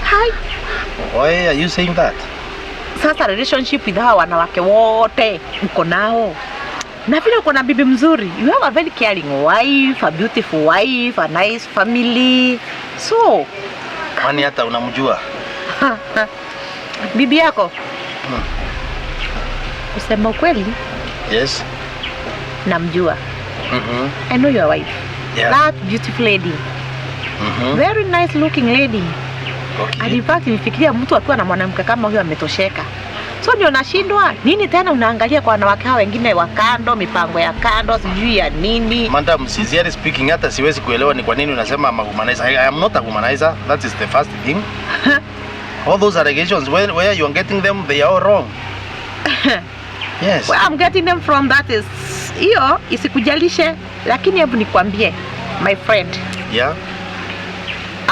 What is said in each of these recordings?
Hi. Why are you saying that? Sasa relationship with hawa wanawake wote uko nao na vile uko na bibi mzuri, you have a very caring wife, a beautiful wife, a nice family. So Kwani hata unamjua? Bibi yako kusema ukweli, Yes. namjua. I know your wife. Yeah. That beautiful lady. Very nice looking lady. Okay. And in fact nifikiria mtu akiwa na mwanamke kama huyo ametosheka. So ndio nashindwa nini tena unaangalia kwa wanawake hao wengine wa kando, mipango ya kando, sijui ya nini. Madam, sincerely speaking, hata siwezi kuelewa ni kwa nini unasema I'm a womanizer. I am not a womanizer. That is the first thing. All those allegations, where you are getting them, they are all wrong. Yes. Where I'm getting them from, that is hiyo isikujalishe, lakini hebu nikwambie my friend. Yeah.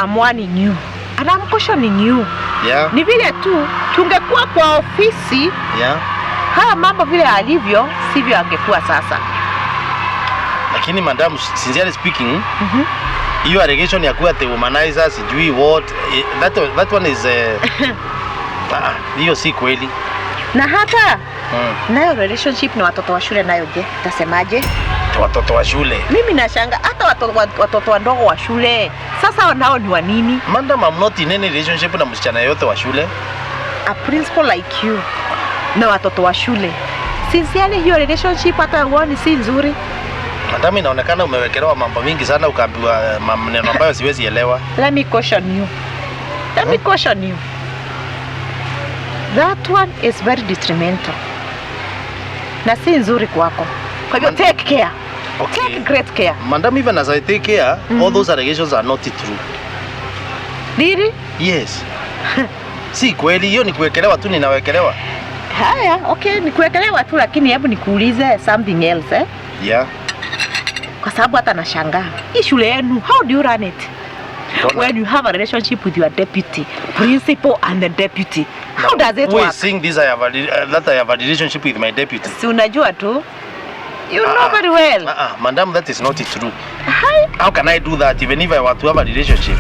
I'm warning you and I'm cautioning you. Yeah. Ni vile tu tungekuwa kwa ofisi, Yeah. haya mambo vile alivyo sivyo angekuwa sasa. Lakini madam, sincerely speaking, hiyo allegation ya kuwa the womanizer sijui what, that one is hiyo si kweli. Na hata nayo relationship na watoto wa shule nayo je, utasemaje? Watoto wa shule. Mimi nashanga hata watoto wadogo wa shule sasa nao ni wa nini? Madam, I'm not in any relationship na msichana yote wa shule. A principal like you na watoto wa shule, sincerely hiyo relationship hata uoni si nzuri. Madam, inaonekana umewekelewa mambo mingi sana ukaambiwa maneno ambayo siwezi elewa. Let me caution you. Let me caution you. That one is very detrimental. Na si nzuri kwako. Kwa hivyo take care. Okay. Take great care. Madam, even as I take care, all those allegations are not true. Really? Yes. Si kweli, hiyo ni kuwekelewa tu, ninawekelewa. Haya, okay, ni kuwekelewa tu, lakini hebu nikuulize something else, eh? Yeah. Kwa sababu hata nashangaa. Hii shule yenu, how do you run it? Don't When you have a relationship with your deputy, principal and the deputy. How does it Who work? is saying this, that I have a relationship with my deputy? Si unajua tu. You know very well. Madam, that is not true. Hi. How can I do that even if I were to have a relationship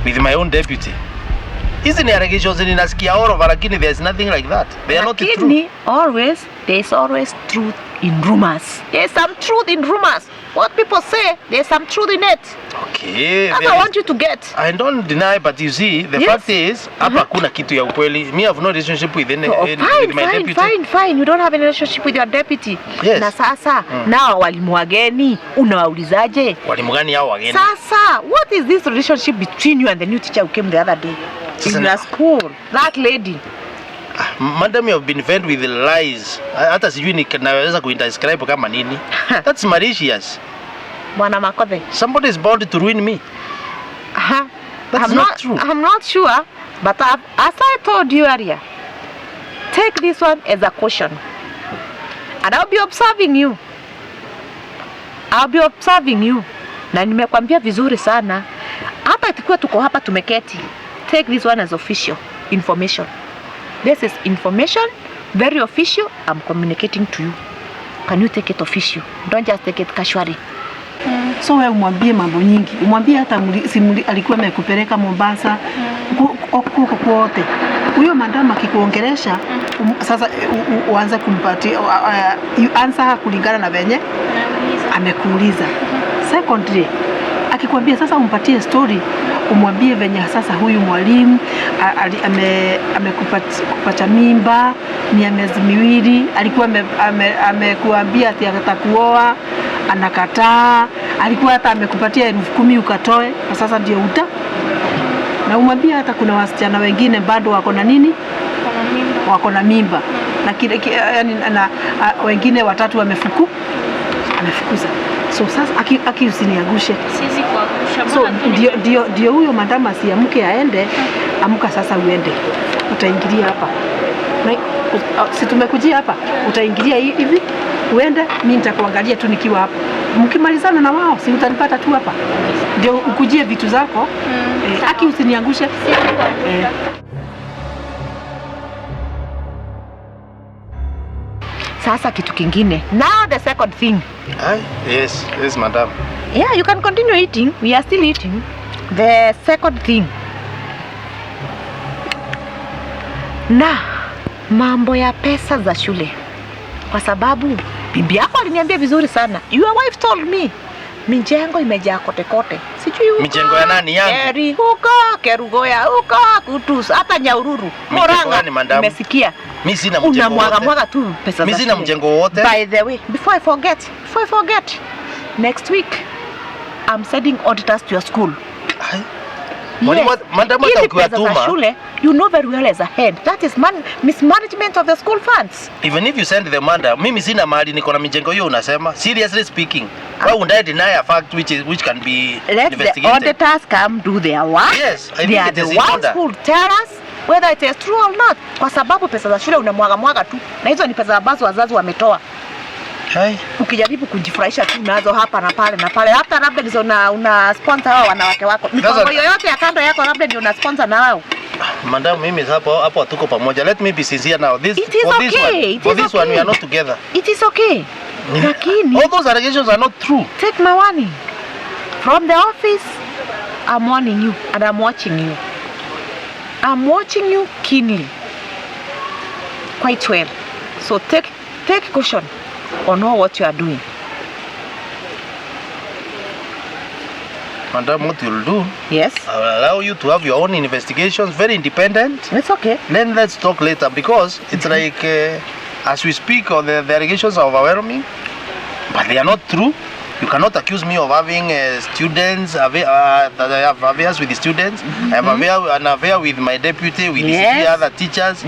with my own deputy? Hizi ni allegations ninasikia all over, lakini there is nothing like that. They are not true. Lakini always, there is always truth in rumors. There is some truth in rumors. What people say, there is some truth in it. Okay. That's I want you to get. I don't deny, but you see, the Yes. fact is, hapa kuna kitu ya ukweli. Me have no relationship with any, Oh, any, fine, with my fine, deputy. fine, fine. You don't have any relationship with your deputy. Yes. Na sasa, nao walimu wageni, unawaulizaje? Walimu gani hao wageni? Sasa, what is this relationship between you and the new teacher who came the other day? Sasa In your school, that lady. Madam, you have been fed with lies. Hata sijui ni naweza kuidescribe kama nini. That's malicious. Bwana Makothe. Somebody is bound to ruin me. That's I'm not true. I'm not sure, but as I told you earlier, take this one as a caution. And I'll be observing you. I'll be observing you. Na nimekwambia vizuri sana. Hata ikiwa tuko hapa tumeketi, take this one as official information. This is information, very official. I'm communicating to you. Can you take it official? Don't just take it casually. So wewe umwambie mambo nyingi, umwambie hata alikuwa amekupeleka Mombasa huko kwote. Huyo madam akikuongelesha, sasa uanze kumpatia, you answer kulingana na venye amekuuliza. Secondly, akikwambia sasa umpatie story, umwambie venye sasa huyu mwalimu amekupacha mimba ni ya miezi miwili, alikuwa amekuambia ati atakuoa, anakataa, alikuwa hata amekupatia 10,000 ukatoe, na sasa ndio uta. Na umwambie hata kuna wasichana wengine bado wako na nini? Wako na mimba. Na kile, yani, na, wengine watatu amefukuza. So sasa aki usiniangushe. Siwezi kuangusha. So ndio huyo madam asiamke aende, amka sasa uende. Utaingilia hapa. Na, si tumekujia hapa? Utaingilia hivi? Uende, mimi nitakuangalia tu nikiwa hapa. Mkimalizana na wao, si utanipata tu hapa. Ndio ukujie vitu zako. Sawa. Aki usiniangushe. Sitakuangusha. Sasa kitu kingine. Now the second thing. Aye. Yes, yes, madam. Yeah, you can continue eating. We are still eating. The second thing. Na mambo ya pesa za shule. Kwa sababu bibi yako aliniambia vizuri sana. Your wife told me mijengo imejaa kote kote. Sijui huko. Mijengo ya nani yangu? Eri, huko Kerugoya, huko Kutus, hata Nyahururu, Mijengo Murang'a. gani, madam? Nimesikia. Mimi sina mjengo Unamwaga wote. mwaga tu pesa za Mimi sina shule. mjengo wote. By the way, before I forget, next week I'm sending auditors to your school. Aye. Mwalimu, madam, hata Hizi pesa za ukiwatuma- shule, you know very well as a head, that is mismanagement of the school funds. Even if you send the madam, mimi sina mahali niko na mijengo hiyo unasema. Seriously speaking, why would I deny a fact which can be Let the investigated? auditors come do their work. Yes, I They think are it the is in ones order. who tell us whether it is true or not, kwa sababu pesa za shule unamwaga mwaga tu, na hizo ni pesa ambazo wazazi wametoa. Hai. Ukijaribu kujifurahisha tu nazo hapa na pale na pale, hata labda ndizo una sponsor hao wanawake wako, mipango yoyote ya kando yako labda ndio una sponsor na wao. Madam, mimi hapo hapo hatuko pamoja. Let me be sincere now. This It is for this okay, one, it for is this one we okay. are not together. It is okay. Lakini All those allegations are not true. take my warning from the office. I'm warning you and I'm watching you. I'm watching you keenly, quite well. So take caution on all what you are doing. Madam, what you'll do, Yes, I will allow you to have your own investigations, very independent. it's okay. Then let's talk later because it's like as we speak, or the allegations are overwhelming, but they are not true. You cannot accuse me of having students, that I have affairs with the students. I have an affair with my deputy, with the Yes. sijui other teachers,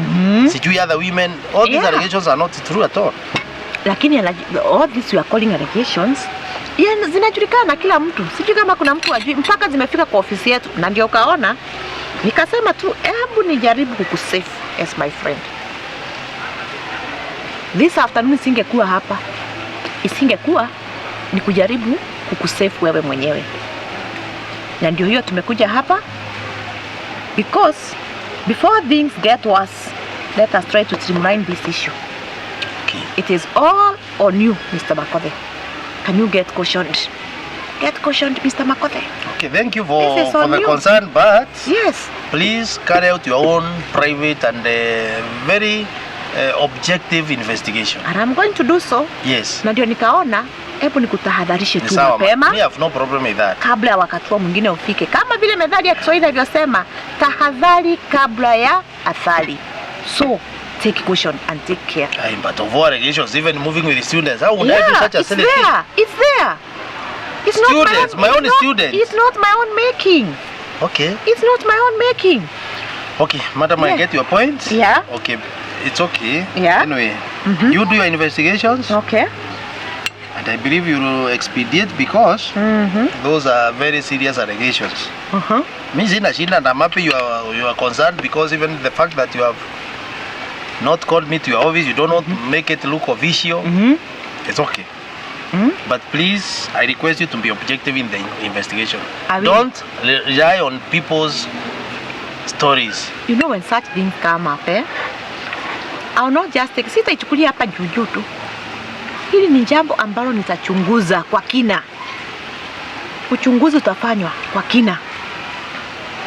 sijui other women. All these Yeah. allegations are not true at all. Lakini all this you are calling allegations, yeah, zinajulikana na kila mtu. Sijui kama kuna mtu ajui, mpaka zimefika kwa ofisi yetu, na ndio ukaona nikasema tu hebu nijaribu kukusafe as my friend. This afternoon isingekuwa hapa, isingekuwa ni kujaribu kukusafe wewe mwenyewe, na ndio hiyo tumekuja hapa because before things get worse, let us try to streamline this issue. Okay. It is all on you, Mr. Makothe. Can you get cautioned? Get cautioned, Mr. Makothe. Okay, thank you This is for on the you. concern, but Yes. please carry out your own private and very objective investigation. And I'm going to do so. Yes. Na ndio nikaona hebu nikutahadharishe Ni tu sawa, ma. mapema Me have no problem with that. kabla ya wakati huo mwingine ufike, kama vile methali ya Kiswahili inavyosema, tahadhari kabla ya athari. So take caution and take care. Aye, but of all allegations, even moving with the students, how would I do Yeah, such a it's silly thing? there. It's there. It's not Students, my my own, own it's not- students. It's not my own making. Okay. It's not my own making. Okay, madam, I Yeah. get your point. Yeah. Okay, it's okay. Yeah. Anyway, you do your investigations, Okay. and I believe you will expedite because those are very serious allegations. Mi sina shida and I'm happy you are concerned because even the fact that you have not called me to your office, you don't want to make it look official. It's okay. But please, I request you to be objective in the investigation. I will. Don't rely on people's stories. You know when such things come up, eh? I'll not just take, sitaichukulia hapa juu juu tu. Hili ni jambo ambalo nitachunguza kwa kina. Uchunguzi utafanywa kwa kina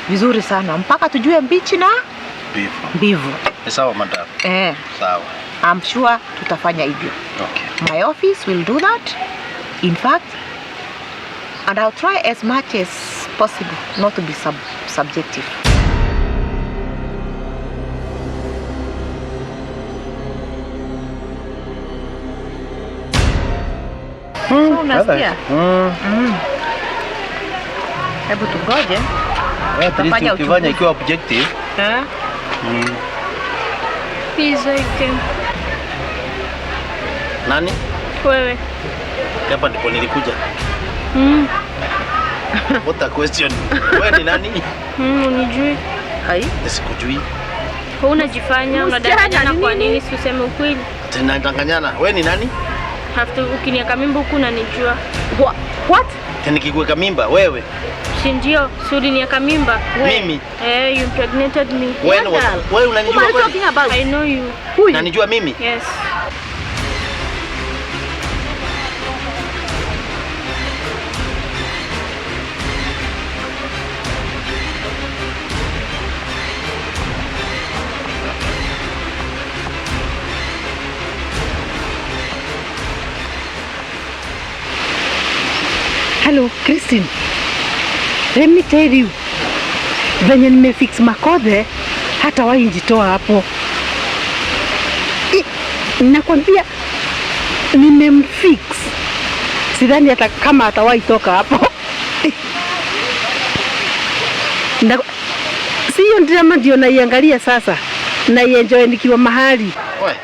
vizuri sana mpaka tujue mbichi na Mbivu. mbivu. Ni sawa madam. Eh, Sawa. I'm sure tutafanya hivyo. Okay. My office will do that. In fact, and I'll try as much as possible not to be subjective. So unasikia? Hebu tungoje. At least Tutafanya ukifanya uchunguzi. ikiwa objective. Eh? Please, why you came? Nani? Wewe. Hapa ndipo nilikuja. What a question. Wewe ni nani? Unijui. Ai. Sikujui. Wewe unajifanya Msichana, unadanganyana ni kwa nini? nini? Si useme ukweli. Tunadanganyana. Wewe ni nani? After ukiniweka mimba huku unanijua. What? Nikikuweka mimba wewe? Si ndio? Si uliniweka mimba? Mimi? Eh, you impregnated me. When was wewe unanijua Who are you kweli? talking about? I know you. Huyu. Unanijua mimi? Yes. Hello, Christine. Let me tell you. Venye nimefix Makothe hata wainjitoa hapo. Nakwambia nimemfix. Sidhani hata kama atawahi toka hapo. Si hiyo drama ndio naiangalia sasa. Naienjoy nikiwa mahali. Wewe.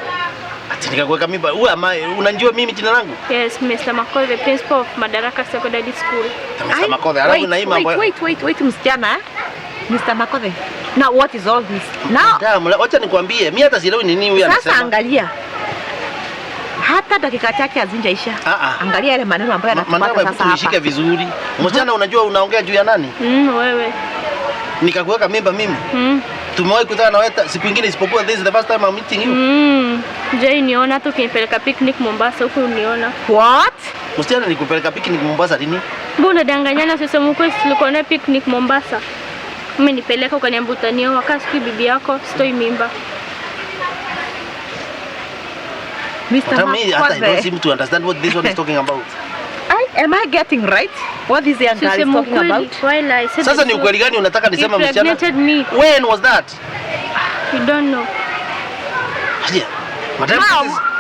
Ati nikakuweka mimba. Wewe ama unanijua mimi jina langu? Yes, Mr. Makothe, principal of Madaraka Secondary School. Mr. Makothe, alafu na hii mambo. Wait, msichana. Mr. Makothe. Now what is all this? Now Madam, wacha nikwambie, mimi hata sielewi ni nini huyu anasema. Sasa angalia. Hata dakika chache hazijaisha. Angalia yale maneno ambayo anatupata sasa hapa. Nishike vizuri. Msichana, unajua unaongea juu ya nani? Wewe. Nikakuweka mimba mimi? Tumewahi kutana na wewe siku nyingine isipokuwa this is the first time I'm meeting you. Je, niona hata ukinipeleka picnic Mombasa huko uniona. What? Msichana, nikupeleka picnic Mombasa lini? Mbona unadanganyana sasa mko tulikuwa na picnic Mombasa. Umenipeleka ukaniambia utanioa, kama siku bibi yako sitoi mimba. Mr. Makothe. I don't seem to understand what this one is talking about. Am I getting right what this young girl is talking about? Sasa ni ukweli gani unataka niseme msichana? When was that? You don't know. Yeah. Madam,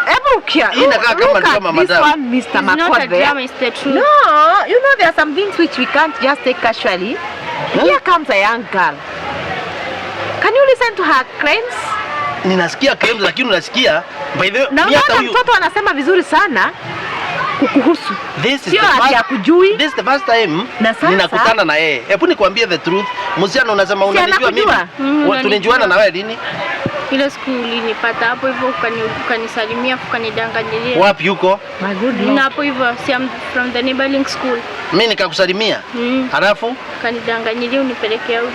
hebu inakaa kama drama, madam. This one, Mr. Makothe. It's not a drama, it's the truth. No, you know there are some things which we can't just take casually. Huh? Here comes a young girl. Can you listen to her claims? Ninasikia claims lakini unasikia by the way, na unaona mtoto anasema vizuri sana kukuhusu. This is sio ati hakujui. This is the first time ninakutana na yeye. Hebu nikwambie the truth. Msichana, unasema unanijua mimi. Tulijuana na wewe lini? Ile siku ulinipata hapo hivyo ukanisalimia ukanidanganyilia. Wapi huko? My good Lord. Na hapo hivyo si I'm from the neighboring school. Mimi nikakusalimia? Halafu ukanidanganyilia unipelekea huko.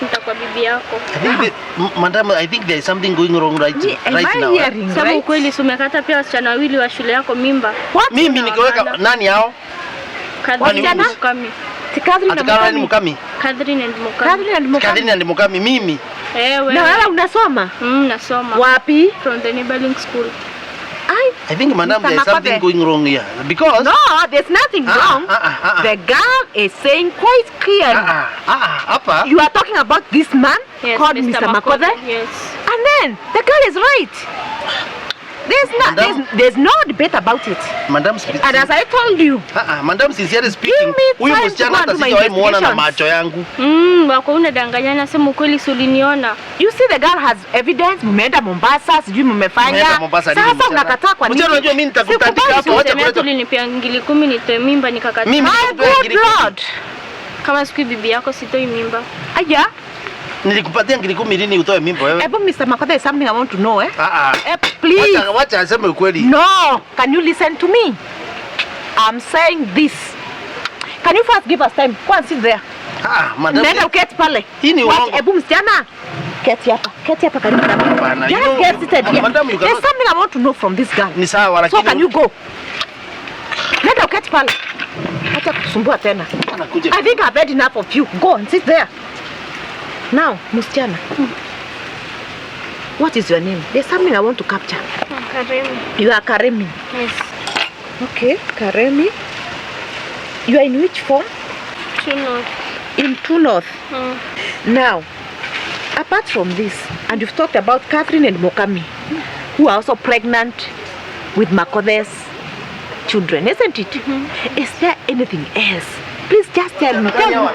Nitakuwa bibi yako. I think madam, I think there is something going wrong right now. Sema ukweli, umekata pia wasichana wawili wa shule yako mimba. What? Mimi nikiweka nani hao? Catherine and Mukami. Catherine Mukami. Catherine and Mukami. Catherine and Mukami mimi. Eh, wewe. Na wewe unasoma? Nasoma. Wapi? From the neighboring school. I think, madam, there is something going wrong here. Because no, there's nothing wrong. The girl is saying quite clearly. You are talking about this man called Mr. Makothe. Yes. And then the girl is right. There's not, there's no debate about it. Madam, and as I told you, madam, sincerely speaking, huyu msichana hata sijawahi muona na macho yangu. Wako unadanganyana, sema ukweli, si uliniona. You see the girl has evidence, mmeenda Mombasa, sijui mmefanya. Sasa unakataa kwa nini? Msichana, unajua mimi nitakutandika hapo, wacha kuleta. Ulinipea ngili 10 nitoe mimba nikakataa. Mimi My good Lord. Kama siku bibi yako sitoi mimba. Aya. Nilikupatia ngili 10 lini utoe mimba wewe? Ebu Mr. Makothe, is something I want to know, eh? Please. Wacha aseme ukweli. No, can you listen to me? I'm saying this. Can you first give us time? Go and sit there. Madam. Nenda uketi pale. Hii ni uongo. Ebu msichana, keti hapa. Keti hapa karibu na mimi. Just get seated here. Madam, you There's something I want to know from this girl. Ni sawa lakini. So can you go? Nenda uketi pale. Acha kusumbua tena. I think I've had enough of you. Go and sit there. Now, msichana, what is your name? There's something I want to capture. I'm Karemi. You are Karemi? Yes. Okay, Karemi. You are in which form? 2 North. In 2 North. Now, apart from this, and you've talked about Catherine and Mukami, who are also pregnant with Makothe's children, isn't it? Is there anything else? Please just tell me. Tell me.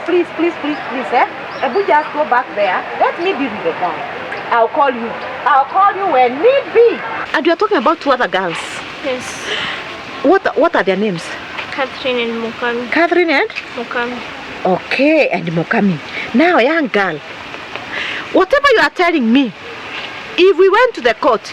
Please, please, please, please, eh? Ebu just go back there. Let me be with the guy. I'll call you. I'll call you when need be. And you are talking about 2 other girls. Yes. What are their names? Catherine and Mukami. Catherine and? Mukami. Okay, and Mukami. Now, young girl, whatever you are telling me, If we went to the court,